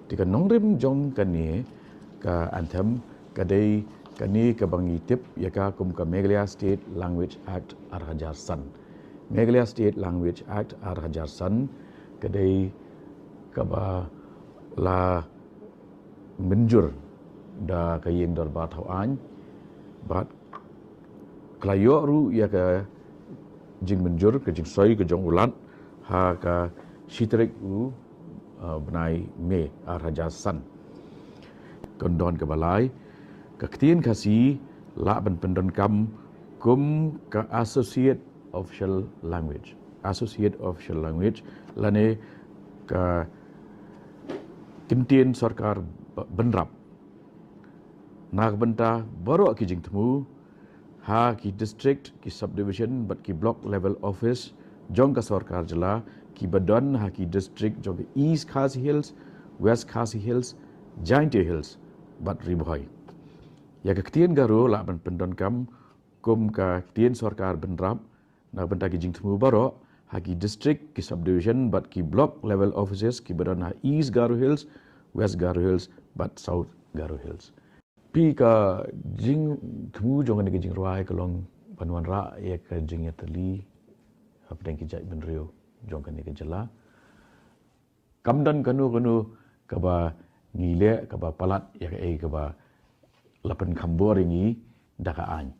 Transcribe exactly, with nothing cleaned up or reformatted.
Te ka nongrim jong kane ka anthem ka dei kane kaba ngi tip ïa ka kum ka Meghalaya State Language Act ar hajar san. Meghalaya State Language Act ar hajar san ka dei kaba la mynjur da ka ïing dorbar thaw aiñ bad ka la ïoh ruh ïa ka jingmynjur, ka jingsoi ka jong u Lat ha ka shi tarik u uh, bnai May ar hajar san. Kyndon kaba lai, ka ktien Khasi lah ban pyndonkam kum ka associate official language. Associate official language lane ka ktien sorkar bynrap na ka bynta baroh ki jingthmu ha ki district, ki subdivision bad ki block level office jong ka sorkar jylla kiba don ha ki district jong ka East Khasi Hills, West Khasi Hills, Jaintia Hills bad Ri Bhoi. Ïa ka ktien Garo lah ban pyndonkam kum ka ktien sorkar bynrap na ka bynta ki jingthmu baroh ha ki district, ki subdivision bad ki block level offices kiba don ha East Garo Hills, West Garo Hills bad South Garo Hills. Phi, ka jingthmu jong kane ka jingrwai ka long ban wanrah ïa ka jingïatylli hapdeng ki jaitbynriew jong kane ka jylla. Kam don kano kano kaba ngi leh kaba palat ïa kaei kaba la pynkhambor ïa ngi da ka aiñ.